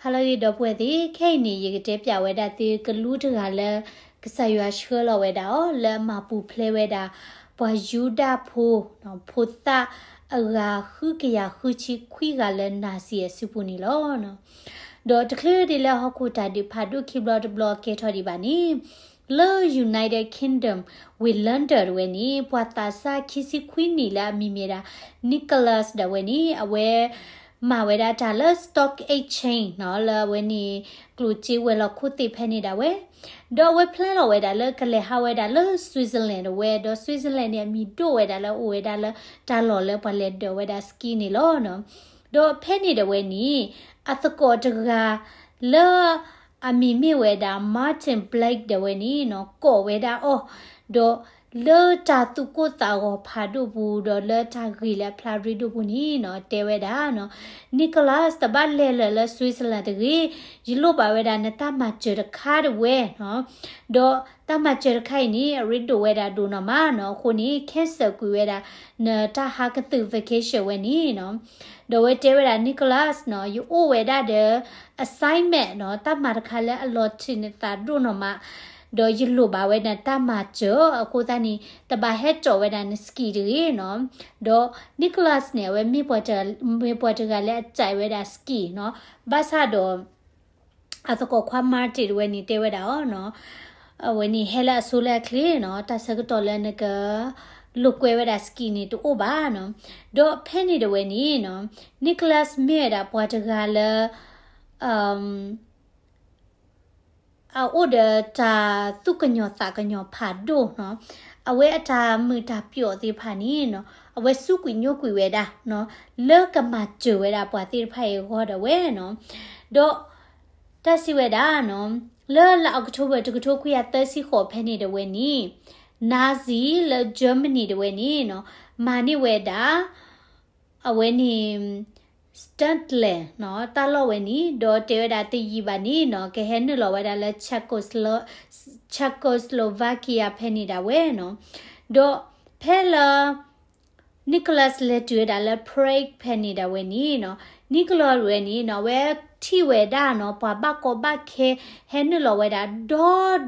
ဟါလၢအဂ့ၤ ဒီပုၢ်ဝဲၢ်သ့ၣ်, ခဲအံၤန့ၣ် ယကတဲပၠးဝဲဒၣ်သုကလူးတဂၤလၢ ကစၢ်ယွၤဆှၢလီၤဝဲဒၣ်အီၤ လၢအမၤပူၤဖျဲးဝဲဒၣ် ပှၤယူဒၤဖိ ဖိသၣ်အဂၤဃုကယၤဃုဆံခွံဂၤလၢ Nazi အစုပူၤန့ၣ်လီၤ. ဒီးတချုးဒံးလၢဟီၣ်ခိၣ်တၢ်ဒုးဖးဒိၣ်ခံဘျီတဘျီကဲထီၣ်ဒံးဘၣ်န့ၣ်, လၢ United Kingdom ဝ့ၢ် London တဝဲန့ၣ် ပှၤသးစၢ်ခံဆံခွံနံၣ်လၢအမံၤမ့ၢ်ဒၣ် Nicholas ဒၣ်ဝဲန့ၣ် အဝဲ မၤဝဲဒၣ်တၢ်လၢ stock exchange နီၤ, လၢအဝဲန့ၣ် ကျိၣ်စ့ဝဲၤလီၢ်ခိၣ်သ့ၣ်ဖဲန့ၣ်ဒၣ်ဝဲ, ဒီးအဝဲ plan လီၤဝဲဒၣ်လၢကလဲၤဟးဝဲဒၣ်လၢ Switzerland တဝဲ, ဒီး Switzerland န့ၣ် အမံၤဒိၣ်ဝဲဒၣ်လၢအအိၣ်ဝဲဒၣ်လၢတၢ်လီၢ်လၢပှၤလဲၤဒၢးဝဲဒၣ် ski န့ၣ်လီၤ. ဒီးဖဲန့ၣ်ဒၣ်ဝဲန့ၣ် အသကိးတဂၤလၢ အမံၤမ့ၢ်ဝဲဒၣ် Martin Blake ဒၣ်ဝဲန့ၣ်နီၤ, ကိးဝဲဒၣ်အီၤ, ဒီးလၢတၢ်သူၣ်ကိၢ်သးဂီၤဖးဒိၣ်ပူၤ ဒီးလၢတၢ်ဂ့ၢ်လၢအဖျါရ့ဒိၣ်ပူၤန့ၣ်နီၤ, တဲဝဲဒၣ်နီၤ, Nicholas တဘၣ်လဲၤလၢၤလၢ Switzerland တဂ့ၤ, ယလိၣ်ဘၣ်ဝဲဒၣ်နတၢ်မၤစၢၤတခါဒၣ်ဝဲနီၤ, ဒီးတၢ်မၤစၢၤတခါအံၤန့ၣ် အရ့ဒိၣ်ဝဲဒၣ်ဒိၣ်နီၢ်မးနီၤ, အဃိန့ၣ် cancel ကွံာ်ဝဲဒၣ် နတၢ်ဟးကသုၣ် vacation ဝဲန့ၣ်နီၤ. ဒီးအဝဲတဲဝဲဒၣ် Nicholas နီၤ, ယအိၣ်ဝဲဒၣ်ဒီး assignment နီၤ, တၢ်မၤတခါလၢအလီၤထံးနသးဒိၣ်နီၢ်မး, ဒီးယလိၣ်ဘၣ်ဝဲဒၣ်နတၢ်မၤစၢၤ, အဃိသတးန့ၣ် တဘၣ်ဟဲတီၣ်ဝဲဒၣ်န ski တဂ့ၤနီၤ. ဒီး Nicholas န့ၣ် အဝဲမ့ၢ်ပှၤတဂၤလၢအကြိုက်ဝဲဒၣ် ski နီၤ, ဘၣ်ဆၣ်ဒီး အသကိးခွါ Martin တဝဲန့ၣ် တဲဝဲဒၣ်အီၤနီၤ, အဝဲန့ၣ်ဟဲလၢအဆိလၢအချ့နီၤ, တၢ်ဆၢကတီၢ်လၢနကလိာ်ကွဲဝဲဒၣ် ski န့ၣ်တအိၣ်ဘၣ်နီၤ. ဒီးဖဲန့ၣ်တဝဲန့ၣ်နီၤ, Nicholas မ့ၢ်ဝဲဒၣ်ပှၤတဂၤလၢ အအိၣ်ဒီးတၢ်သူၣ်ကညီၤသးကညီၤဖးဒိၣ်နီၤ, အဝဲအတၢ်မုာ်တၢ်ပျီၣ်သ့ၣ်တဖၣ်န့ၣ်နီၤ, အဝဲစူးကွံာ်ညိကွံာ်ဝဲဒၣ်နီၤ, လၢကမၤစၢၤဝဲဒၣ်ပှၤသ့ၣ်တဖၣ်အံၤအဂီၢ်ဒၣ်ဝဲနီၤ. ဒီးတၢ်စံးဝဲဒၣ်နီၤ, လၢလါ October တကထိခွံကယၤသၢဆံဃိးဖဲန့ၣ်တဝဲန့ၣ်, Nazi လၢ Germany တဝဲန့ၣ်နီၤ, မၤန့ၢ်ဝဲဒၣ် အဝဲန့ၣ် Sudetenland နီၤ, တၢ်လီၢ်ဝဲန့ၣ်, ဒီးတဲဝဲဒၣ်တယံာ်ဘၣ်န့ၣ်နီၤ, ကဟဲနုာ်လီၤဝဲဒၣ်လၢ Czechoslo- Czechoslovakia ဖဲန့ၣ်ဒၣ်ဝဲနီၤ. ဒီးဖဲလၢ Nicholas လဲၤတုၤဝဲဒၣ်လၢ Prague ဖဲန့ၣ်ဒၣ်ဝဲန့ၣ်နီၤ, Nicholas ဝဲန့ၣ်နီၤ, အဝဲထံၣ်ဝဲဒၣ်နီၤ, ပှၤဘၣ်ကီဘၣ်ခဲဟဲနုာ်လီၤဝဲဒၣ်ဒီဒူၣ်,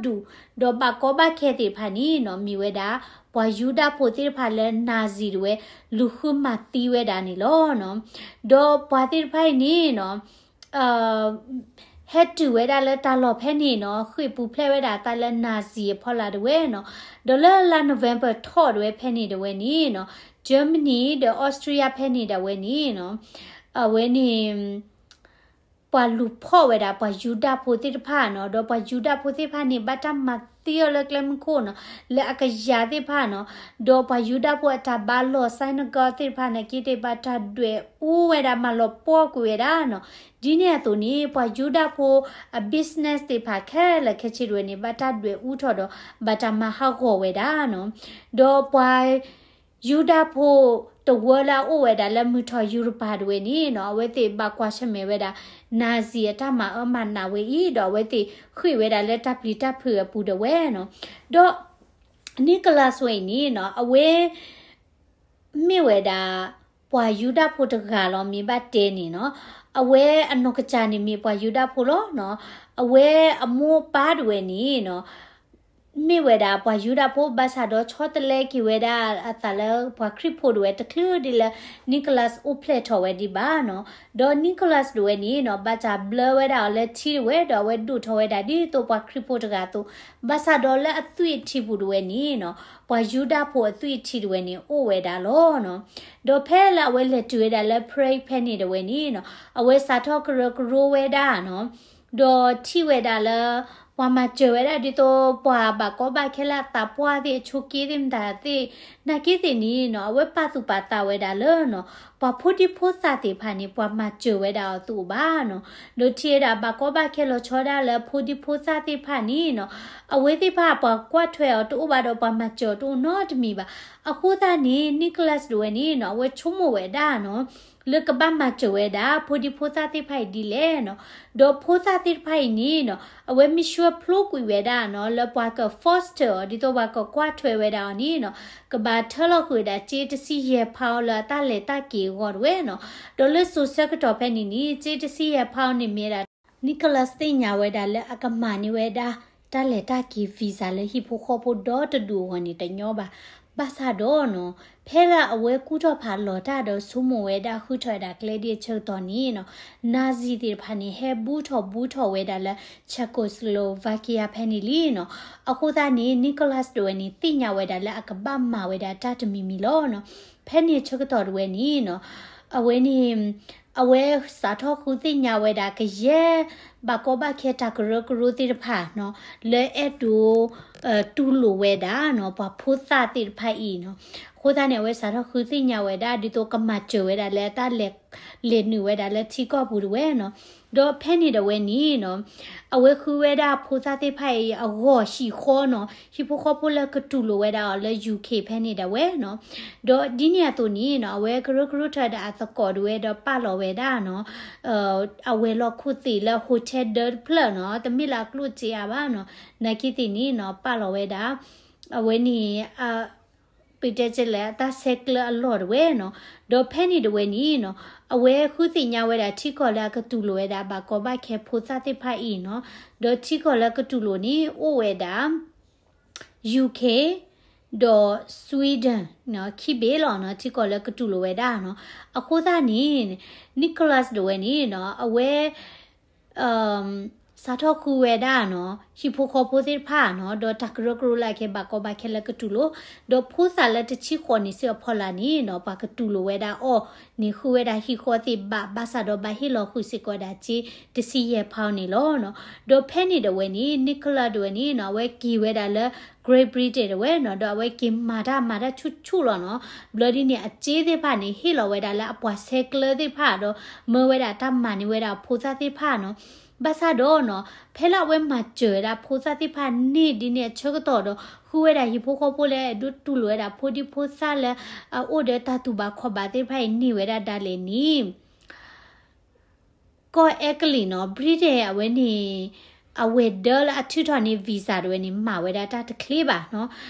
ဒီးဘၣ်ကီဘၣ်ခဲသ့ၣ်တဖၣ်န့ၣ်နီၤ, မ့ၢ်ဝဲဒၣ် ပှၤယူဒၤဖိသ့ၣ်တဖၣ်လၢ Nazi တဝဲ လူၤဃုမၤသံဝဲဒၣ်န့ၣ်လီၤနီၤ. ဒီးပှၤသ့ၣ်တဖၣ်အံၤန့ၣ်နီၤ, ဟဲတုၤဝဲဒၣ်လၢတၢ်လီၢ်ဖဲန့ၣ်နီၤ, ဃ့ၢ်ပူၤဖျဲးဝဲဒၣ်အသးလၢ Nazi အဖီလာ်တဝဲနီၤ. ဒီးလၢလါ November ထီၣ်တဝဲဖဲန့ၣ်တဝဲန့ၣ်နီၤ, Germany ဒီး Austria ဖဲန့ၣ်ဒၣ်ဝဲန့ၣ်နီၤ, အဝဲန့ၣ် ပှၤလူၤဖီၣ်ဝဲဒၣ်ပှၤယူဒၤဖိသ့ၣ်တဖၣ်နီၤ, ဒီးပှၤယူဒၤဖိသ့ၣ်တဖၣ်န့ၣ် ဘၣ်တၢ်မၤသံအီၤလၢကျဲမုၢ်ခိၣ်နီၤ, လၢအကယၤသ့ၣ်တဖၣ်နီၤ, ဒီးပှၤယူဒၤဖိအတၢ်ဘါလီၢ် synagogue သ့ၣ်တဖၣ်န့ၣ်က့သ့ၣ် ဘၣ်တၢ်ဒွဲၣ်အူဝဲဒၣ် မၤလီၤပှီၢ်ကွံာ်ဝဲဒၣ်နီၤ. ဒ်န့ၣ်အသိးန့ၣ် ပှၤယူဒၤဖိအ business သ့ၣ်တဖၣ်ခဲလၢာ်ခဲဆ့တဝဲန့ၣ် ဘၣ်တၢ်ဒွဲၣ်အူထီၣ်ဒီး ဘၣ်တၢ်မၤဟးဂီၤဝဲဒၣ်နီၤ. ဒီးပှၤ ယူဒၤဖိတဝၢလၢအအိၣ်ဝဲဒၣ်လၢမုၢ်ထီၣ်ယူရပၤတဝဲန့ၣ်နီၤ, အဝဲသ့ၣ်ဘၣ်ကွၢ်ဆၢၣ်မဲာ်ဝဲဒၣ် Nazi အတၢ်မၤအၢမၤနးဝဲအံၤ, ဒီးအဝဲသ့ၣ်ဃ့ၢ်ဝဲဒၣ်လၢတၢ်ပျံၤတၢ်ဖုးအပူၤတဝဲနီၤ. ဒီး Nicholas ဝဲအံၤန့ၣ်နီၤ, အဝဲ မ့ၢ်ဝဲဒၣ် ပှၤယူဒၤဖိတဂၤလီၤ မ့ၢ်ဘၣ်တဲန့ၣ်နီၤ. အဝဲအနီၢ်ကစၢ်န့ၣ်မ့ၢ်ပှၤယူဒၤဖိလီၤနီၤ. အဝဲအမိၢ်အပၢ်တဝဲန့ၣ်နီၤ မ့ၢ်ဝဲဒၣ်ပှၤယူဒၤဖိ ဘၣ်ဆၣ်ဒီးဆီတလဲက့ၤဝဲဒၣ်အသးလၢပှၤခရံာ်ဖိတဝဲ တချုးဒ်လၢ Nicholas အိၣ်ဖျဲၣ်ထီၣ်ဝဲဒံးဘၣ်နီၤ. ဒီး Nicholas တဝဲန့ၣ်နီၤ ဘၣ်တၢ်ဘျၢဝဲဒၣ်အီၤလၢထံတဝဲ ဒီးအဝဲဒိၣ်ထီၣ်ဝဲဒၣ်ဒ်သိးပှၤခရံာ်ဖိတဂၤအသိး, ဘၣ်ဆၣ်ဒီးလၢအသွံၣ်အထံပူၤတဝဲန့ၣ်နီၤ ပှၤယူဒၤဖိအသွံၣ်အထံတဝဲန့ၣ် အိၣ်ဝဲဒၣ်လီၤနီၤ. ဒီးဖဲလၢအဝဲလဲၤတုၤဝဲဒၣ်လၢ Prague ဖဲန့ၣ်တဝဲန့ၣ်နီၤ အဝဲစးထီၣ်ကရၢကရိဝဲဒၣ်နီၤ ဒီးထံၣ်ဝဲဒၣ်လၢ ပှၤမၤစၢၤဝဲဒၣ်ဒ်သိးပှၤဘၣ်ကီဘၣ်ခဲလၢအသးပှၢ်သ့ၣ် အဆိးက့သ့ၣ်မတၤသ့ၣ် နာ်က့သ့ၣ်န့ၣ်နီၤ အဝဲပာ်သူၣ်ပာ်သးဝဲဒၣ်လၢနီၤ ပှၤဖိဒံဖိသၣ်သ့ၣ်တဖၣ်န့ၣ် ပှၤမၤစၢၤဝဲဒၣ်အီၤတအိၣ်ဘၣ်နီၤ. ဒီးထံၣ်ဝဲဒၣ်ဘၣ်ကီဘၣ်ခဲလီၤဆီဒၣ်လၢဖိဒံဖိသၣ်သ့ၣ်တဖၣ်န့ၣ်နီၤ အဝဲသ့ၣ်တဖၣ်ပှၤကွၢ်ထွဲအီၤတအိၣ်ဘၣ်ဒီးပှၤမၤစၢၤအီၤတအိၣ်နီတမံၤဘၣ်. အဃိသတးန့ၣ် Nicholas တဝဲန့ၣ်နီၤ အဝဲဆိကမိၣ်ဝဲဒၣ်နီၤ လၢကဘၣ်မၤစၢၤဝဲဒၣ် ဖိဒံဖိသၣ်သ့ၣ်တဖၣ်အံၤဒ်လဲၣ်နီၤ. ဒီးဖိသၣ်သ့ၣ်တဖၣ်အံၤန့ၣ်နီၤ အဝဲမ့ၢ်ဆှၢဖျိကွံာ်ဝဲဒၣ်နီၤ လၢပှၤက foster အီၤ ဒ်သိးပှၤကကွၢ်ထွဲဝဲဒၣ်အီၤန့ၣ်နီၤ ကဘၣ်ထၢလီၤဃုာ်ဝဲဒၣ် စ့တဆံယဲၢ်ဖးအီၤလၢအတၢ်လဲၤတၢ်က့ၤအဂီၢ်တဝဲနီၤ. ဒီးလၢစိၤဆၢကတီၢ်ဖဲန့ၣ်န့ၣ် စ့တဆံယဲၢ်ဖးအီၤန့ၣ်မ့ၢ်ဝဲဒၣ် Nicholas သ့ၣ်ညါဝဲဒၣ်လၢအကမၤန့ၢ်ဝဲဒၣ် တၢ်လဲၤတၢ်က့ၤ visa လၢဟံၣ်ဖိဃီဖိဒီတဒူၣ်အဂီၢ်န့ၣ်တညီဘၣ်. ဘၣ်ဆၣ်ဒီးနီၤ ဖဲလၢအဝဲကူၣ်ထီၣ်ဖးလီၤတၢ်ဒီးဆိကမိၣ်ဝဲဒၣ်ဃုထီၣ်ဝဲဒၣ်ကျဲဒ်အဆၢကတီၢ်န့ၣ်နီၤ Nazi သ့ၣ်တဖၣ်န့ၣ် ဟဲဘူးထီၣ်ဘူးထီၣ်ဝဲဒၣ်လၢ Czechoslovakia ဖဲန့ၣ်လံနီၤ. အဃိသတးန့ၣ် Nicholas တဝဲန့ၣ် သ့ၣ်ညါဝဲဒၣ်လၢအကဘၣ်မၤဝဲဒၣ်တၢ်တမံၤမံၤလီၤနီၤ. ဖဲန့ၣ်အဆၢကတီၢ်တဝဲန့ၣ်နီၤ အဝဲန့ၣ် အဝဲစးထီၣ်ဃုသ့ၣ်ညါဝဲဒၣ်ကယဲၢ် ဘၣ်ကီဘၣ်ခဲတၢ်ကရၢကရိသ့ၣ်တဖၣ်နီၤ လၢအဲၣ်ဒိး တူၢ်လိာ်ဝဲဒၣ်နီၤ ပှၤဖိသၣ်သ့ၣ်တဖၣ်အံၤနီၤ. အဃိသတးန့ၣ် အဝဲစးထီၣ်ဃုသ့ၣ်ညါဝဲဒၣ် ဒ်သိးကမၤစၢၤဝဲဒၣ်လၢတၢ်လဲၤ လဲၤနုာ်ဝဲဒၣ်လၢထံကီၢ်ပူၤတဝဲနီၤ. ဒီးဖဲန့ၣ်တဝဲန့ၣ်နီၤ အဝဲဃုဝဲဒၣ်ဖိသၣ်သ့ၣ်တဖၣ်အံၤအဂီၢ်ဟံၣ်ဃီနီၤ ဟံၣ်ဖိဃီဖိလၢကတူၢ်လိာ်ဝဲဒၣ်အီၤလၢ UK ဖဲန့ၣ်ဒၣ်ဝဲနီၤ. ဒီးဒ်န့ၣ်အသိးန့ၣ်နီၤ အဝဲကရၢကရိထီၣ်ဝဲဒၣ်အသကိးတဝဲဒီးပာ်လီၤဝဲဒၣ်နီၤ အဝဲၤလီၢ်ခိၣ်သ့ၣ်လၢ hotel ဒၢတဖျၢၣ်နီၤ တမ့ၢ်လၢအကျိၣ်စ့အါဘၣ်နီၤ နာ်က့သ့ၣ်န့ၣ်နီၤ ပာ်လီၤဝဲဒၣ် အဝဲန့ၣ် ပတဲကလဲၣ်တၢ်ဆဲးကျၢအလီၢ်တဝဲနီၤ. ဒီးဖဲန့ၣ်တဝဲန့ၣ်နီၤ အဝဲဃုသ့ၣ်ညါဝဲဒၣ်ထံကီၢ်လၢအကတူၢ်လိာ်ဝဲဒၣ်ဘၣ်ကီဘၣ်ခဲဖိသၣ်သ့ၣ်တဖၣ်အံၤနီၤ. ဒီးထံကီၢ်လၢကတူၢ်လိာ်န့ၣ်အိၣ်ဝဲဒၣ် UK ဒီး Sweden နီၤ ခံဘ့ၣ်လီၤနီၤ ထံကီၢ်လၢကတူၢ်လိာ်ဝဲဒၣ်နီၤ. အဃိသတးန့ၣ် Nicholas တဝဲန့ၣ်နီၤ အဝဲ စးထီၣ်ဃုဝဲဒၣ်နီၤ ဟံၣ်ဖိဃီဖိသ့ၣ်တဖၣ်နီၤ ဒီးတၢ်ကရၢကရိလၢအကဲဘၣ်ကီဘၣ်ခဲလၢကတူၢ်လိာ် ဒီးဖိသၣ်လၢတဆံဃိးနံၣ်ဆံအဖီလာ်န့ၣ်နီၤ ပှၤကတူၢ်လိာ်ဝဲဒၣ်အီၤန့ၣ် ဃုဝဲဒၣ်ဟံၣ်ဃီသ့ၣ်ဘၣ် ဘၣ်ဆၣ်ဒီးဘၣ်ဟ့ၣ်လီၤဃုာ်စ့ၢ်ကီးဒၣ်စ့ တဆံယဲၢ် pound န့ၣ်လီၤနီၤ. ဒီးဖဲန့ၣ်တဝဲန့ၣ် Nicholas တဝဲန့ၣ်နီၤ အဝဲက့ၤဝဲဒၣ်လၢ Great Britain တဝဲနီၤ ဒီးအဝဲက့ၤမၤတၢ်မၤတၢ်ဆူၣ်ဆူၣ်လီၤနီၤ. ဘျီဒ်န့ၣ် အစ့သ့ၣ်တဖၣ်န့ၣ် ဟ့ၣ်လီၤဝဲဒၣ်လၢအပှၤဆဲးကျၢသ့ၣ်တဖၣ်ဒီး မၢဝဲဒၣ်တၢ်မၤန့ၢ်ဝဲဒၣ်ဖိသၣ်သ့ၣ်တဖၣ်နီၤ. ဘၣ်ဆၣ်ဒီးနီၤ ဖဲလၢအဝဲမၤစၢၤဝဲဒၣ်ဖိသၣ်သ့ၣ်တဖၣ်န့ၣ် ဒ်န့ၣ်အဆၢကတီၢ်ဒီး ဃုဝဲဒၣ်ဟံၣ်ဖိဃီဖိလၢအဲၣ်ဒိးတူၢ်လိာ်ဝဲဒၣ်ဖိဒံဖိသၣ်လၢ အအိၣ်ဒီးတၢ်တူၢ်ဘၣ်ခီၣ်ဘၣ်သ့ၣ်တဖၣ်အံၤန့ၢ်ဝဲဒၣ်ဒၣ်လဲာ်န့ၣ် ကီၢ်အဲကလံးနီၤ Britain အဝဲန့ၣ် အဝဲၤဒၢလၢအထုးထီၣ်န့ၢ် visa တဝဲန့ၣ် မၤဝဲဒၣ်တၢ်တချ့ဘၣ်နီၤ.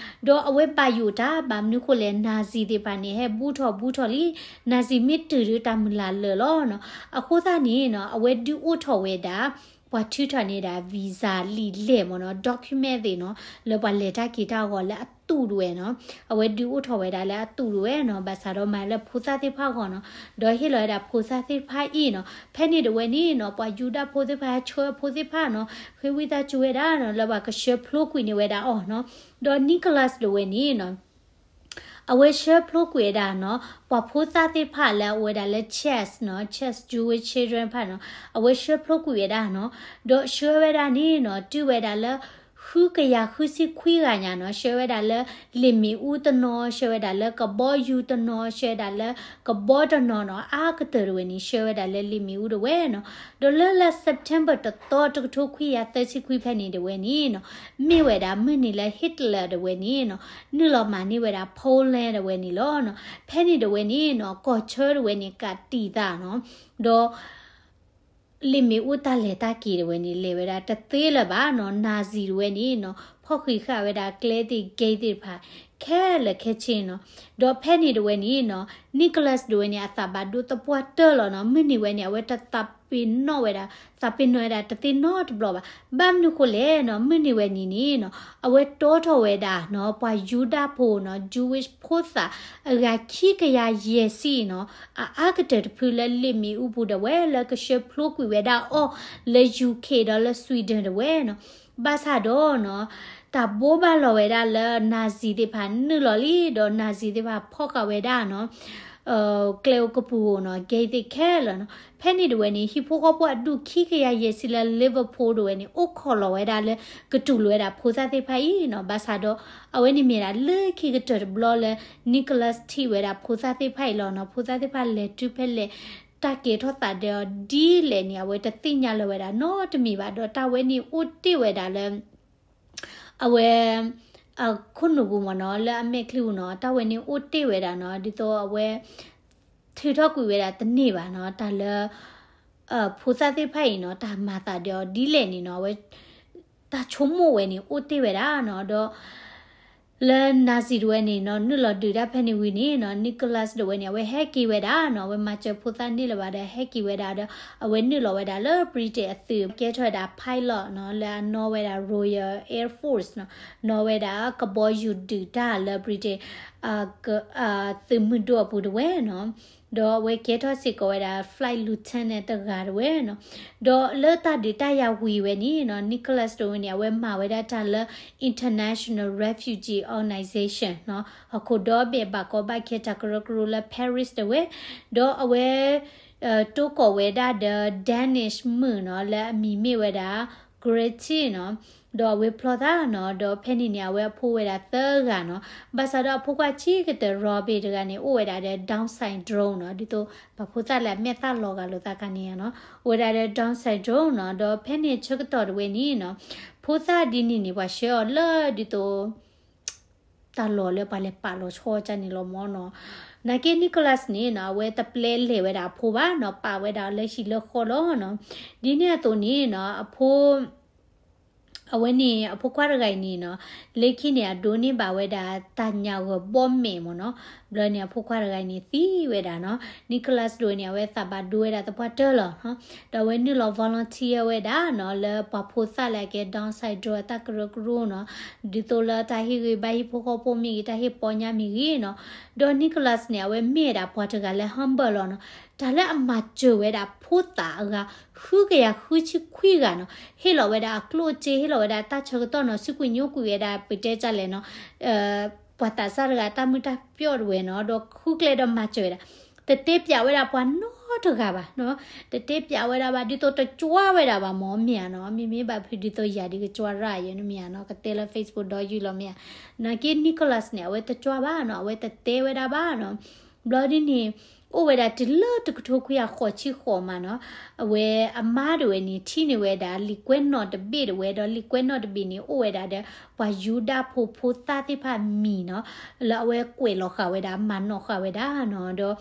ဒီးအဝဲဘၣ်ယိၣ်တၢ် ဘၣ်မနုၤဃိလဲၣ် Nazi သ့ၣ်တဖၣ်န့ၣ် ဟဲဘူးထီၣ်ဘူးထီၣ်လံ Nazi မ့ၢ်တုၤဒုးတၢ်မုၢ်လၢ်လၢာ်လီၤနီၤ. အဃိသတးန့ၣ်နီၤ အဝဲဒုးအိၣ်ထီၣ်ဝဲဒၣ် ပှၤထုးထီၣ်န့ၢ်ဒၣ် visa လံာ်လဲၢ်မ့ၢ်နီၤ document သ့ၣ်နီၤ လၢပှၤလဲၤတၢ်က့ၤတၢ်အဂီၢ်လၢအသူးတဝဲနီၤ. အဝဲဒုးအိၣ်ထီၣ်ဝဲဒၣ်လၢအသူးတဝဲနီၤ ဘၣ်ဆၣ်ဒီးမၤလၢဖိသၣ်သ့ၣ်တဖၣ်အဂီၢ်နီၤ ဒီးဟ့ၣ်လီၤဝဲဒၣ်ဖိသၣ်သ့ၣ်တဖၣ်အံၤနီၤ. ဖဲန့ၣ်တဝဲန့ၣ်နီၤ ပှၤယူဒၤဖိသ့ၣ်တဖၣ် ဆှၢဖိသ့ၣ်တဖၣ်နီၤ ဃ့ဝံသးစူၤဝဲဒၣ်နီၤ လၢပှၤကဆှၢဖျိကွံာ်န့ၢ်ဝဲဒၣ်အီၤနီၤ. ဒီး Nicholas တဝဲန့ၣ်နီၤ အဝဲဆှၢဖျိကွံာ်ဝဲဒၣ်နီၤ ပှၤဖိသၣ်သ့ၣ်တဖၣ်လၢအအိၣ်ဝဲဒၣ်လၢ Czech နီၤ Czech Jewish children တဖၣ်နီၤ အဝဲဆှၢဖျိကွံာ်ဝဲဒၣ်နီၤ. ဒီးဆှၢဝဲဒၣ်န့ၣ်နီၤ တုၤဝဲဒၣ်လၢ ဃုကယၤဃုဆံခွံဂၤညါနီၤ ဆှၢဝဲဒၣ်လၢ လ့ၣ်မ့ၣ်အူတနီၤ ဆှၢဝဲဒၣ်လၢကဘီယူၤတနီၤ ဆှၢဝဲဒၣ်လၢ ကဘီတနီၤနီၤ အါကတၢၢ်တဝဲန့ၣ် ဆှၢဝဲဒၣ်လၢလ့ၣ်မ့ၣ်အူတဝဲနီၤ. ဒီးလၢလၢ September တသီ တကထိခွံကယၤသၢဆံခွံဖဲန့ၣ်တဝဲန့ၣ်နီၤ မ့ၢ်ဝဲဒၣ်မုၢ်နံၤလၢ Hitler တဝဲန့ၣ်နီၤ နုာ်လီၤမၤန့ၢ်ဝဲဒၣ် Poland တဝဲန့ၣ်လီၤနီၤ. ဖဲန့ၣ်တဝဲန့ၣ်နီၤ ကီၢ်ဆၢတဝဲန့ၣ် ကးတံာ်သးနီၤ ဒီး လ့ၣ်မ့ၣ်အူတၢ်လဲၤတၢ်က့ၤတဝဲန့ၣ် လဲၤဝဲဒၣ်တသ့လၢၤဘၣ်နီၤ. Nazi တဝဲန့ၣ်နီၤ ဖီၣ်ဃံးဃာ်ဝဲဒၣ်ကျဲသ့ၣ် gate သ့ၣ်တဖၣ် ခဲလၢာ်ခဲဆ့နီၤ. ဒီးဖဲန့ၣ်တဝဲန့ၣ်နီၤ Nicholas တဝဲန့ၣ် အသးဘၣ်ဒိသပှၢ်တၢၢ်လီၤနီၤ. မုၢ်နံၤဝဲန့ၣ် အဝဲတသးပ့ၤနီၣ်ဝဲဒၣ် သးပ့ၤနီၣ်ဝဲဒၣ်တသ့နီတဘျီဘၣ်. ဘၣ်မနုၤဃိလဲၣ်နီၤ မုၢ်နံၤဝဲန့ၣ်န့ၣ်နီၤ အဝဲတီထီၣ်ဝဲဒၣ်နီၤ ပှၤယူဒၤဖိနီၤ Jewish ဖိသၣ် အဂၤခံကယၤယဲၢ်ဆံနီၤ အအါကတၢၢ်တဖုလၢလ့ၣ်မ့ၣ်အူပူၤဒၣ်ဝဲ လၢကဆှၢဖျိကွံာ်ဝဲဒၣ်အီၤ လၢ UK ဒီးလၢ Sweden ဒၣ်ဝဲနီၤ. ဘၣ်ဆၣ်ဒီးနီၤ တၢ်ဘိးဘၣ်လီၤဝဲဒၣ်လၢ Nazi သ့ၣ်တဖၣ်နုာ်လီၤလံ ဒီး Nazi သ့ၣ်တဖၣ်ဖီၣ်ဃာ်ဝဲဒၣ်နီၤ ကျဲအိၣ်ကပူၤဧိၤနီၤ gate သ့ၣ်ခဲလၢာ်နီၤ. ဖဲန့ၣ်တဝဲန့ၣ် ဟံၣ်ဖိဃီဖိအဒူၣ်ခံကယၤယဲၢ်ဆံလၢ Liverpool တဝဲန့ၣ် အိၣ်ခိးလီၤဝဲဒၣ်လၢ ကတူၢ်လိာ်ဝဲဒၣ်ဖိသၣ်သ့ၣ်တဖၣ်အံၤနီၤ. ဘၣ်ဆၣ်ဒီး အဝဲန့ၣ်မ့ၢ်ဒၣ်လၢခံကတၢၢ်တဘျီလၢ Nicholas ထံၣ်ဝဲဒၣ်ဖိသၣ်သ့ၣ်တဖၣ်အံၤလီၤနီၤ. ဖိသၣ်သ့ၣ်တဖၣ်လဲၤတုၤဖဲလဲၣ် တၢ်ကဲထီၣ်သးဒီးအီၤဒ်လဲၣ်န့ၣ် အဝဲတသ့ၣ်ညါလၢၤဝဲဒၣ်နီတမံၤဘၣ်. ဒီးတၢ်ဝဲန့ၣ်အိၣ်တ့ၢ်ဝဲဒၣ်လၢ အဝဲ အခိၣ်နူာ်ပူၤမ့ၢ်နီၤ လၢအမဲာ်ချံပူၤနီၤ တၢ်ဝဲန့ၣ်အိၣ်တ့ၢ်ဝဲဒၣ်နီၤ ဒ်သိးအဝဲ ထုးထီၣ်ကွံာ်ဝဲဒၣ်တန့ၢ်ဘၣ်နီၤ တၢ်လၢ ဖိသၣ်သ့ၣ်တဖၣ်အံၤနီၤ တၢ်မၤသးဒီးအီၤဒ်လဲၣ်န့ၣ်နီၤ အဝဲ တၢ်ဆိကမိၣ်ဝဲန့ၣ်အိၣ်တ့ၢ်ဝဲဒၣ်နီၤ ဒီး Nicholas လၢ Nazi တဝဲန့ၣ်နီၤ နုာ်လီၤဒုးတၢ်ဖဲန့ၣ်ဝံၤန့ၣ်နီၤ Nicholas တဝဲန့ၣ် အဝဲဟဲက့ၤဝဲဒၣ်နီၤ အဝဲမၤစၢၤဖိသၣ်န့ၢ်လၢၤဘၣ်ဒီး ဟဲက့ၤဝဲဒၣ်ဒီး အဝဲနုာ်လီၤဝဲဒၣ်လၢ Britain အသုး ကဲထီၣ်ဝဲဒၣ် pilot နီၤ လၢအနီၣ်ဝဲဒၣ် Royal Air Force နီၤ နီၣ်ဝဲဒၣ်ကဘီယူၤဒုးတၢ်လၢ Britain သုးမုၢ်ဒိၣ်အပူၤတဝဲနီၤ ဒီးအဝဲကဲထီၣ်စ့ၢ်ကီးဝဲဒၣ် flight lieutenant တဂၤတဝဲနီၤ ဒီးလၢတၢ်ဒုးတၢ်ယၤဝံၤဝဲန့ၣ်နီၤ Nicholas တဝဲန့ၣ် အဝဲမၤဝဲဒၣ်တၢ်လၢ International Refugee Organization နီၤ ဟီၣ်ခိၣ်ဒီဘ့ၣ်ဘၣ်ကီဘၣ်ခဲတၢ်ကရၢကရိလၢ Paris တဝဲ ဒီးအဝဲ တိၢ်ကီၣ်ဝဲဒၣ်ဒီး Danish မုၣ်နီၤ လၢအမံၤမ့ၢ်ဝဲဒၣ် Grete နီၤ ဒီးအဝဲဖျီသးနီၤ ဒီးဖဲန့ၣ်န့ၣ် အဝဲအဖိဝဲဒၣ်သၢဂၤနီၤ ဘၣ်ဆၣ်ဒီးအဖိခွါဆံးကတၢၢ် Robert တဂၤန့ၣ် အိၣ်ဝဲဒၣ်ဒီး Down syndrome နီၤ ဒ်သိးပှၤဖိသၣ်လၢအမဲာ်သၣ်လီၤဂာ်လိာ်သးခါန့ၣ်နီၤ အိၣ်ဝဲဒၣ်ဒီး Down syndrome နီၤ ဒီးဖဲန့ၣ်ဆၢကတီၢ်တဝဲန့ၣ်နီၤ ဖိသၣ်ဒ်န့ၣ်န့ၣ် ပှၤဆှၢအီၤလၢဒ်သိး တၢ်လီၢ်လၢပှၤလဲၤပာ်လီၤဆီကၢ်န့ၣ်လီၤမၢ်နီၤ. နာ်က့ Nicholas န့ၣ်နီၤ အဝဲတပျဲလဲၤဝဲဒၣ်အဖိဘၣ်နီၤ ပာ်ဝဲဒၣ်လၢဟံၣ်လၢဃီလီၤနီၤ. ဒ်န့ၣ်အသိးန့ၣ်နီၤ အဖိ အဝဲန့ၣ် အဖိခွါတဂၤအံၤန့ၣ်နီၤ လၢခံန့ၣ် အဒိးန့ၢ်ဘၣ်ဝဲဒၣ်တၢ်ညၣ်ဂီၤဘီမဲာ်မၢ်နီၤ. ဘျီန့ၣ် အဖိခွါတဂၤအံၤန့ၣ် သံဝဲဒၣ်နီၤ. Nicholas ဒိၣ်န့ၣ် အဝဲသးဘၣ်ဒိဝဲဒၣ်သပှၢ်တၢၢ်လီၤနီၤ. ဒီးအဝဲနုာ်လီၤ volunteer ဝဲဒၣ်နီၤ လၢပှၤဖိသၣ်လၢအကဲ Down syndrome အတၢ်ကရၢကရိနီၤ. ဒ်သိးလၢတၢ်ဟ့ၣ်ဂံၢ်ဘါဟံၣ်ဖိဃီဖိမ့ၢ်ဂ့ၤ တၢ်ဟ့ၣ်ပီညါမ့ၢ်ဂ့ၤနီၤ. ဒီး Nicholas န့ၣ် အဝဲမ့ၢ်ဝဲဒၣ်ပှၤတဂၤလၢ humble လီၤနီၤ. တၢ်လၢအမၤစၢၤဝဲဒၣ်ဖိသၣ်အဂၤ ဃုကယၤဃုဆံခွံဂၤနီၤ. ဟ့ၣ်လီၤဝဲဒၣ်အကျိၣ်အစ့ ဟ့ၣ်လီၤဝဲဒၣ်တၢ်ဆၢကတီၢ်နီၤ စူးကွံာ်ညိကွံာ်ဝဲဒၣ် ပတဲတၢ်လဲၣ်နီၤ ပှၤသးစၢ်တဂၤတၢ်မုာ်တၢ်ပျီၣ်တဝဲနီၤ ဒီးဃုကျဲဒီးမၤစၢၤဝဲဒၣ် တတဲပျးဝဲဒၣ်ပှၤနီတဂၤဘၣ်နီၤ တတဲပျးဝဲဒၣ်ဘၣ် ဒ်သိးတကွၢ်ဝဲဒၣ်ဘၣ်မၢ် မ့ၢ်ဧါနီၤ မ့မ့ၢ်ဘၣ်ဖုးဒ်သိးယၤဒ်ကကွၢ်ရၣ်ယဲန့ၣ်မ့ၢ်ဧါနီၤ ကတဲလၢ Facebook ဒီယုၢ်လီၤမ့ၢ်ဧါ နာ်က့ Nicholas န့ၣ် အဝဲတကွၢ်ဘၣ်နီၤ အဝဲတတဲဝဲဒၣ်ဘၣ်နီၤ ဘျီဒ်န့ၣ် အိၣ်ဝဲဒၣ်တုၤလၢတကထိခွံကယၤဃိးဆံဃိးမးနီၤ အဝဲအမါတဝဲန့ၣ် ထံၣ်န့ၢ်ဝဲဒၣ်လံာ်ကွဲးနီၣ်တဘ့ၣ်တဝဲ ဒီးလံာ်ကွဲးနီၣ်တဘ့ၣ်န့ၣ် အိၣ်ဝဲဒၣ်ဒီး ပှၤယူဒၤဖိဖိသၣ်သ့ၣ်တဖၣ်အမံၤနီၤ လၢအဝဲကွဲးလီၤဃာ်ဝဲဒၣ် မၤနီၣ်ဃာ်ဝဲဒၣ်နီၤ ဒီး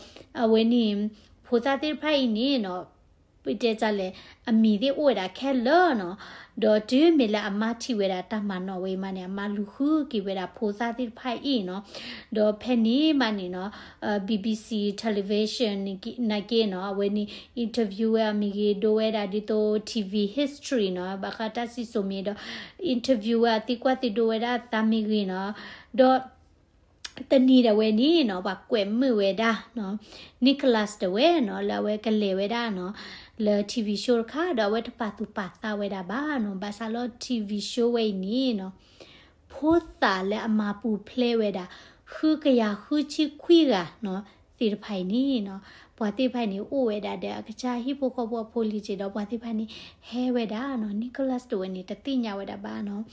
အဝဲန့ၣ် ဖိသၣ်သ့ၣ်တဖၣ်အံၤန့ၣ်နီၤ ပတဲတၢ်လဲၣ် အမံၤသ့ၣ်အိၣ်ဝဲဒၣ်ခဲလၢာ်နီၤ ဒီးတုၤမ့ၢ်လၢအမါထံၣ်ဝဲဒၣ်တၢ်မၤနီၣ်ဝဲအံၤမးန့ၣ် အမါလူၤဃုက့ၤဝဲဒၣ်ဖိသၣ်သ့ၣ်တဖၣ်အံၤနီၤ ဒီးဖဲန့ၣ်မးန့ၣ်နီၤ BBC television နာ်က့နီၤ အဝဲန့ၣ် interview ဝဲအီၤမ့ၢ်ဂ့ၤ ဒိဝဲဒၣ်ဒ်သိး TV history နီၤ ဘၣ်ဃးတၢ်စံၣ်စိၤမ့ၢ်ဒီး interview ဝဲအီၤသံကွၢ်သံဒိဝဲဒၣ်အသးမ့ၢ်ဂ့ၤနီၤ ဒီး တနံၤဒၣ်ဝဲန့ၣ်နီၤ ပှၤကွဲးမုာ်ဝဲဒၣ်နီၤ Nicholas တဝဲနီၤ လၢအဝဲကလဲၤဝဲဒၣ်နီၤ လၢ TV show တခါ ဒီးအဝဲတပာ်သူၣ်ပာ်သးဝဲဒၣ်ဘၣ်နီၤ ဘၣ်ဆၣ်လၢ TV show ဝဲအံၤန့ၣ်နီၤ ဖိသၣ်လၢအမၤပူၤဖျဲးဝဲဒၣ် ဃုကယၤဃုဆံခွံဂၤနီၤ သ့ၣ်တဖၣ်အံၤန့ၣ်နီၤ ပှၤသ့ၣ်တဖၣ်န့ၣ် အိၣ်ဝဲဒၣ်ဒီးအကစၢ်ဟံၣ်ဖိဃီဖိအဖိလံၤက့ၤဒီး ပှၤသ့ၣ်တဖၣ်န့ၣ် ဟဲဝဲဒၣ်နီၤ Nicholas တဝဲန့ၣ် တသ့ၣ်ညါဝဲဒၣ်ဘၣ်နီၤ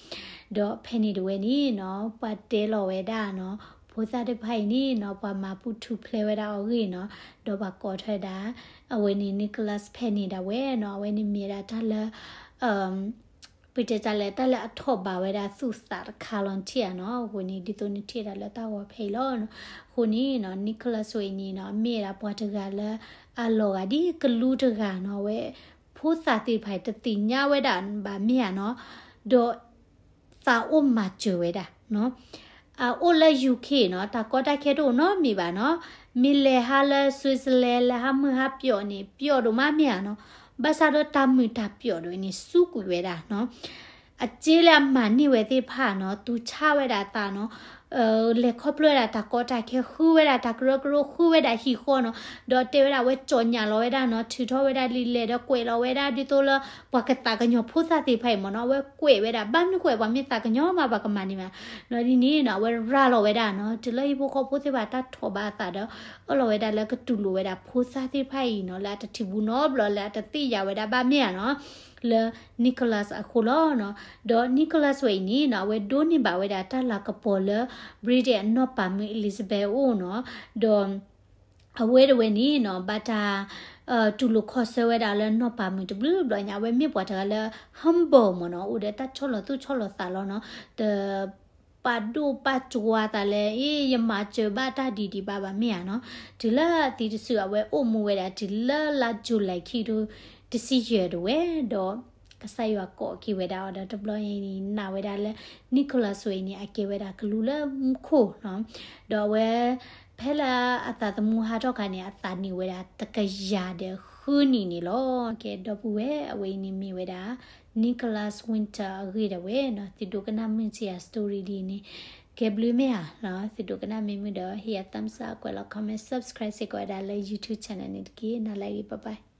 ဒီးဖဲန့ၣ်တဝဲန့ၣ်နီၤ ပှၤတဲလီၤဝဲဒၣ်နီၤ ဖိသၣ်သ့ၣ်တဖၣ်အံၤန့ၣ်နီၤ ပှၤမၤပူၤထူၣ်ဖျဲးဝဲဒၣ်အီၤဂ့ၢ်နီၤ ဒီးပှၤကိးထီၣ်ဝဲဒၣ် အဝဲန့ၣ် Nicholas ဖဲန့ၣ်ဒၣ်ဝဲနီၤ အဝဲန့ၣ်မ့ၢ်ဒၣ်တၢ်လၢ ပတဲတၢ်လဲၣ် တၢ်လၢအထီၣ်ဘးဝဲဒၣ်သူၣ်သးတခါလီၤထံၣ်ဧါနီၤ အဃိန့ၣ် ဒ်သိးနထံၣ်ဒၣ်လၢတၢ်ဂီၤဖဲအံၤလီၤနီၤ အဃိန့ၣ်နီၤ Nicholas ဝဲအံၤန့ၣ်နီၤ မ့ၢ်ဒၣ်ပှၤတဂၤလၢ အလီၤဂာ်ဒ်ကလူးတဂၤနီၤ အဝဲ ဖိသၣ်သ့ၣ်တဖၣ်တသ့ၣ်ညါဝဲဒၣ်ဘၣ်မ့ၢ်ဧါနီၤ ဒီး သးအိၣ်မၤစၢၤဝဲဒၣ်နီၤ အအိၣ်လၢ UK နီၤ တၢ်ကီတၢ်ခဲတအိၣ်နီတမံၤဘၣ်နီၤ မ့ၢ်လဲၤဟးလၢ Switzerland လဲၤဟးမုာ်ဟးပျီၣ်န့ၣ် ပျီၣ်ဒိၣ်မးမ့ၢ်ဧါနီၤ ဘၣ်ဆၣ်ဒီးတၢ်မုာ်တၢ်ပျီၣ်ဒိၣ်န့ၣ် စူးကွံာ်ဝဲဒၣ်နီၤ အစ့လၢအမၤန့ၢ်ဝဲသ့ၣ်တဖၣ်နီၤ သူဆါဝဲဒၣ်သးနီၤ လဲၤခီဖျိဝဲဒၣ်တၢ်ကီတၢ်ခဲ ဃုဝဲဒၣ်တၢ်ကရၢကရိ ဃုဝဲဒၣ်ဟံၣ်ဃီနီၤ ဒီးတဲဝဲဒၣ်ဝဲကၠီၣ်ညၣ်လီၤဝဲဒၣ်နီၤ ထုးထီၣ်ဝဲဒၣ်လံာ်လဲၢ်ဒီးကွဲးလီၤဝဲဒၣ်ဒ်သိးလၢ ပှၤကသးကညီၤဖိသၣ်သ့ၣ်တဖၣ်အံၤမ့ၢ်နီၤ အဝဲကွဲးဝဲဒၣ် ဘၣ်မနုၤကွဲး ပှၤမ့ၢ်သးကညီၤမး ပှၤကမၤန့ၢ်မး နီၤဒ်န့ၣ်နီၤ အဝဲရၤလီၤဝဲဒၣ်နီၤ တုၤလၢဟံၣ်ဖိဃီဖိသ့ၣ်တဖၣ်တၢ်ထီၣ်ဘးအသးဒီး အၢၣ်လီၤဝဲဒၣ်လၢကတူၢ်လိာ်ဝဲဒၣ်ဖိသၣ်သ့ၣ်တဖၣ်အံၤနီၤ လၢအတထံၣ်ဘူးနီတဘျီ လၢအတသ့ၣ်ညါဝဲဒၣ်ဘၣ်မ့ၢ်ဧါနီၤ လၢ Nicholas အဃိလီၤနီၤ ဒီး Nicholas ဝဲအံၤန့ၣ်နီၤ အဝဲဒိးန့ၢ်ဘၣ်ဝဲဒၣ်တၢ်လၤကပီၤလၢ Britain အနီၢ်ပၤမုၣ် Elizabeth အအိၣ်နီၤ ဒီး အဝဲတဝဲန့ၣ်နီၤ ဘၣ်တၢ် တူၢ်လိာ်ခီၣ်ဆၢဝဲဒၣ်လၢနီၢ်ပၤမုၣ်တဘျုးဘျီညါ အဝဲမ့ၢ်ပှၤတဂၤလၢ humble မ့ၢ်နီၤ အိၣ်ဒီးတၢ်ဆီၣ်လီၤသူၣ်ဆီၣ်လီၤသးလီၤနီၤ တပာ်ဒိၣ်ပာ်ကၠွၤသးလၢ အ့ ယမၤစၢၤဘၣ်တၢ်ဒ်ဒံးဘၣ်ဘၣ်မ့ၢ်ဧါနီၤ တုၤလၢသံတစု အဝဲအိၣ်မူဝဲဒၣ်တုၤလၢလါ July ခံကထိတဆံယဲၢ်တဝဲဒီး ကစၢ်ယွၤကိးက့ၤဝဲဒၣ်အီၤဒီး တဘျီအံၤန့ၣ် နာ်ဝဲဒၣ်လၢ Nicholas ဝဲအံၤန့ၣ် အကဲဝဲဒၣ်ကလူးလၢမူခိၣ်နီၤ. ဒီးအဝဲ ဖဲလၢအသးသမူဟးထီၣ်ခါန့ၣ် အသးနံၣ်ဝဲဒၣ်တကယၤဒီးဃုနံၣ်န့ၣ်လီၤ. ကဲ ဒီပုၢ်ဝဲၢ် အဝဲအံၤန့ၣ်မ့ၢ်ဝဲဒၣ် Nicholas Winter အဂ့ၢ်ဒၣ်ဝဲနီၤ. သုဒိးကနၣ်မုာ်စ့ၢ်ယၤ story ဒ်န့ၣ် ကဲဘျုးမ့ၢ်ဧါ. သုဒိးကနၣ်မ့ၢ်မုာ်ဒီး ဟ့ၣ်ယၤ thumbs up ကွဲးလီၤ comment subscribe စ့ၢ်ကီးဝဲဒၣ်လၢ YouTube channel န့ၣ်တက့ၢ်. နၤလၢအဂ့ၤ bye bye.